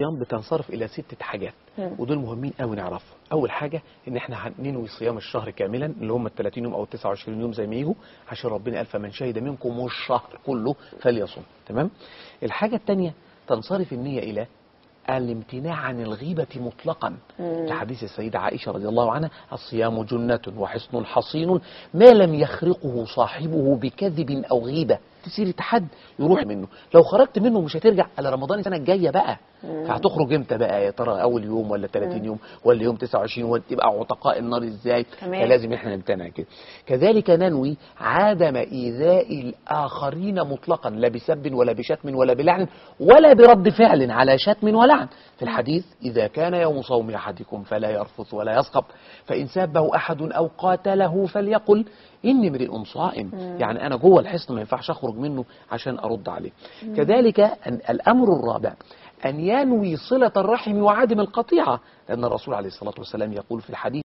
الصيام بتنصرف الى 6 حاجات، ودول مهمين قوي نعرفهم. اول حاجة ان احنا هننوي صيام الشهر كاملا اللي هم ال 30 يوم او 29 يوم زي ما يجوا، عشان ربنا قال فمن شهد منكم الشهر كله فليصم. تمام. الحاجة الثانية تنصرف النية الى الامتناع عن الغيبة مطلقا، لحديث السيدة عائشة رضي الله عنها: الصيام جنة وحصن حصين ما لم يخرقه صاحبه بكذب أو غيبة. تسير حد يروح منه، لو خرجت منه مش هترجع على رمضان السنة الجاية بقى. فهتخرج امتى بقى يا ترى؟ أول يوم ولا 30 يوم ولا يوم 29، وتبقى عتقاء النار ازاي؟ فلازم احنا نمتنع كده. كذلك ننوي عدم إيذاء الآخرين مطلقا، لا بسب ولا بشتم ولا بلعن ولا برد فعل على شتم ولعن. في الحديث: إذا كان يوم صوم أحدكم فلا يرفث ولا يسخط، فإن سابه أحد أو قاتله فليقل إني امرئ صائم. يعني أنا جوه الحصن ما ينفعش أخرج منه عشان أرد عليه. كذلك الأمر الرابع أن ينوي صلة الرحم وعدم القطيعة، لأن الرسول عليه الصلاة والسلام يقول في الحديث: